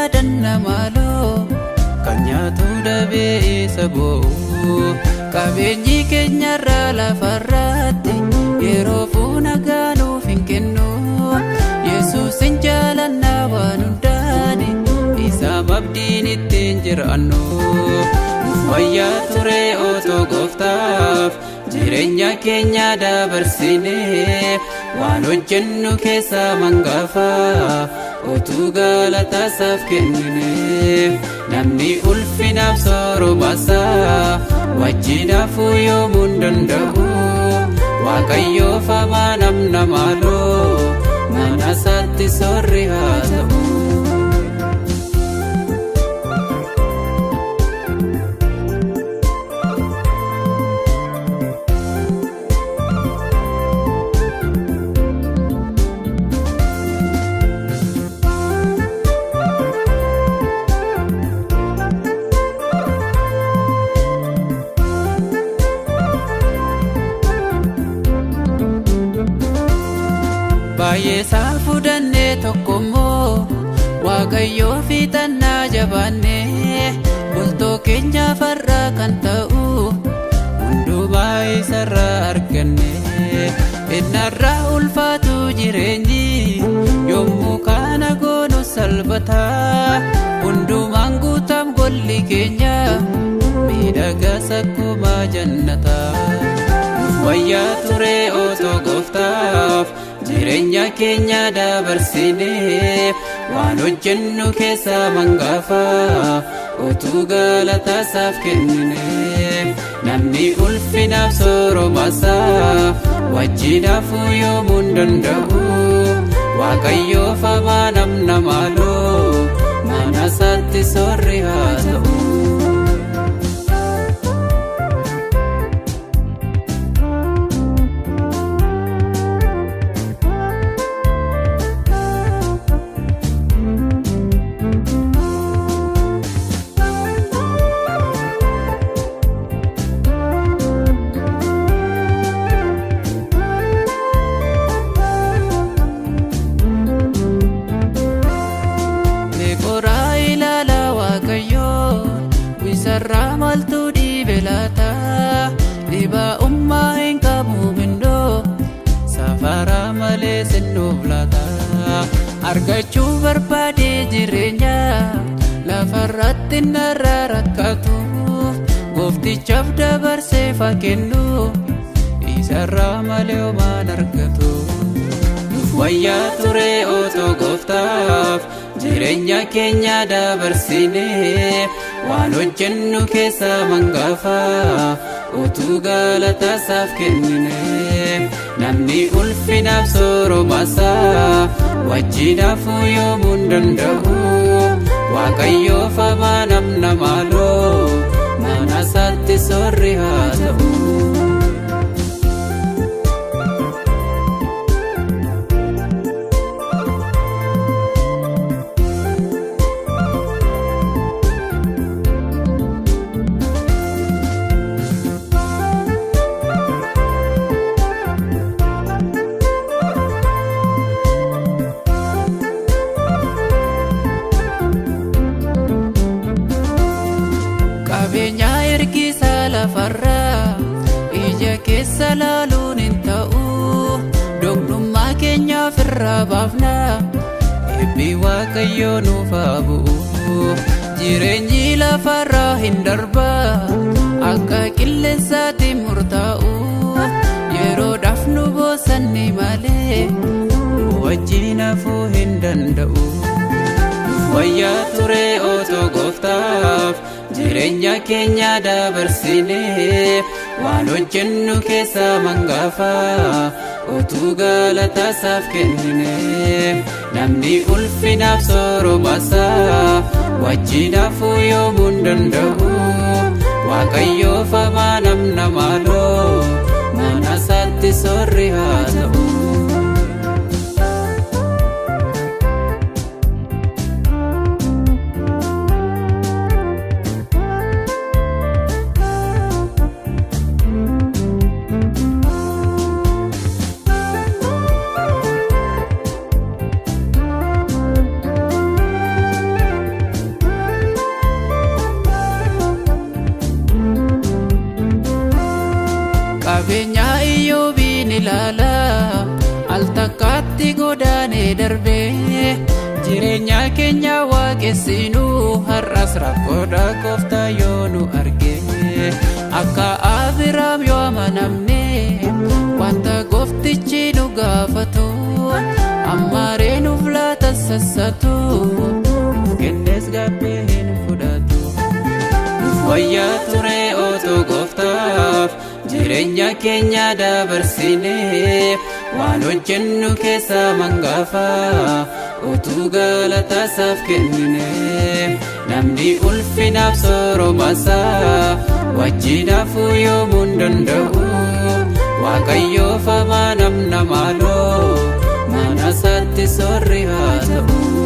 yaadanna maaloo kan nyaatu dhabee isa boo'u qabeenyi keenyarraa lafarratti yeroo fuuna gaanuuf hin kennu Yesuusin jaalannaa waan hundaani isaaf abdiin ittiin jiraannu wayyaa ture otoo gooftaaf jireenya keenya dabarsine waan hojjennu keessaa mangaafa utuu galatasaaf kennine namni ulfinaaf soorumaasaa wajjin hafuu yoomuu hin danda'u Waaqayyoof amanamna maaloo mana isaatti soorri haa ta'u. Baay'ee isaa fudhannee tokkommoo Waaqayyoo fiixannaa jabaannee bultoo keenya farraa kan ta'u hundumaa isarraa arganne innarraa ulfaatu jireenyi yommuu kana goonu salphataa hundumaan guutam golli keenya miidhagas akkuma jannataa wayyaa ture otoo gooftaaf jireenya keenya dabarsine waan hojjennu keessaa mangaafa utuu galatasaaf kennine namni ulfinaaf soorumaasaa wajjin hafuu yoomuu hin danda'u Waaqayyoof amanamna maaloo mana isaatti soorri haa ta'u. Isarraa maaltu dhibe laata dhibaa'ummaa hin qabu bindoo safara malee sinnuuf laata argachuu barbaadee jireenya lafarratti narraa rakkatu gooftichaaf dabarsee kennu isarraa malee homaan argatu wayyaa ture otoo gooftaaf jireenya keenya dabarsine waan hojjennu keessaa mangaafa utuu galatasaaf kennine namni ulfinaaf soorumaasaa wajjin hafuu yoomuu hin danda'u Waaqayyoof amanamna maaloo mana isaatti soorri haa ta'u. Qabeenya ergisaa lafarraa ija keessa laaluun hin ta'u doqnummaa keenya ofirraa baafna eebbi Waaqayyoo nuuf haa bu'u jireenyi lafarraa hin darba akka qilleensaatti murtaa'u yeroodhaaf nu boosanni malee nu wajjin hafuu hin danda'u wayyaa ture otoo gooftaaf jireenya keenya dabarsine waan hojjennu keessaa mangaafa utuu galatasaaf kennine namni ulfinaaf soorumaasaa wajjin hafuu yoomuu hin danda'u Waaqayyoof amanamna maaloo mana isaatti soorri haa ta'u. Darbee darbee jireenya keenya waaqessinu, har'as rakkoodha gooftaa yoo nu arge. Akka Abiraam yoo amanamne, wanta gooftichi nu gaafatu ammaaree nuuf laata sassatu, nuuf kennees gaabbee hin fudhatu. Nuuf wayyaa ture otoo gooftaaf jireenya keenya dabarsine, waan hojjennu keessa mangaafa utuu galataasaaf kennine. Namni ulfinaaf sooromasaa wajjin hafuu yoomuu hin danda'u. Waaqayyoof amanamna maaloo, mana isaatti soorri haa ta'u.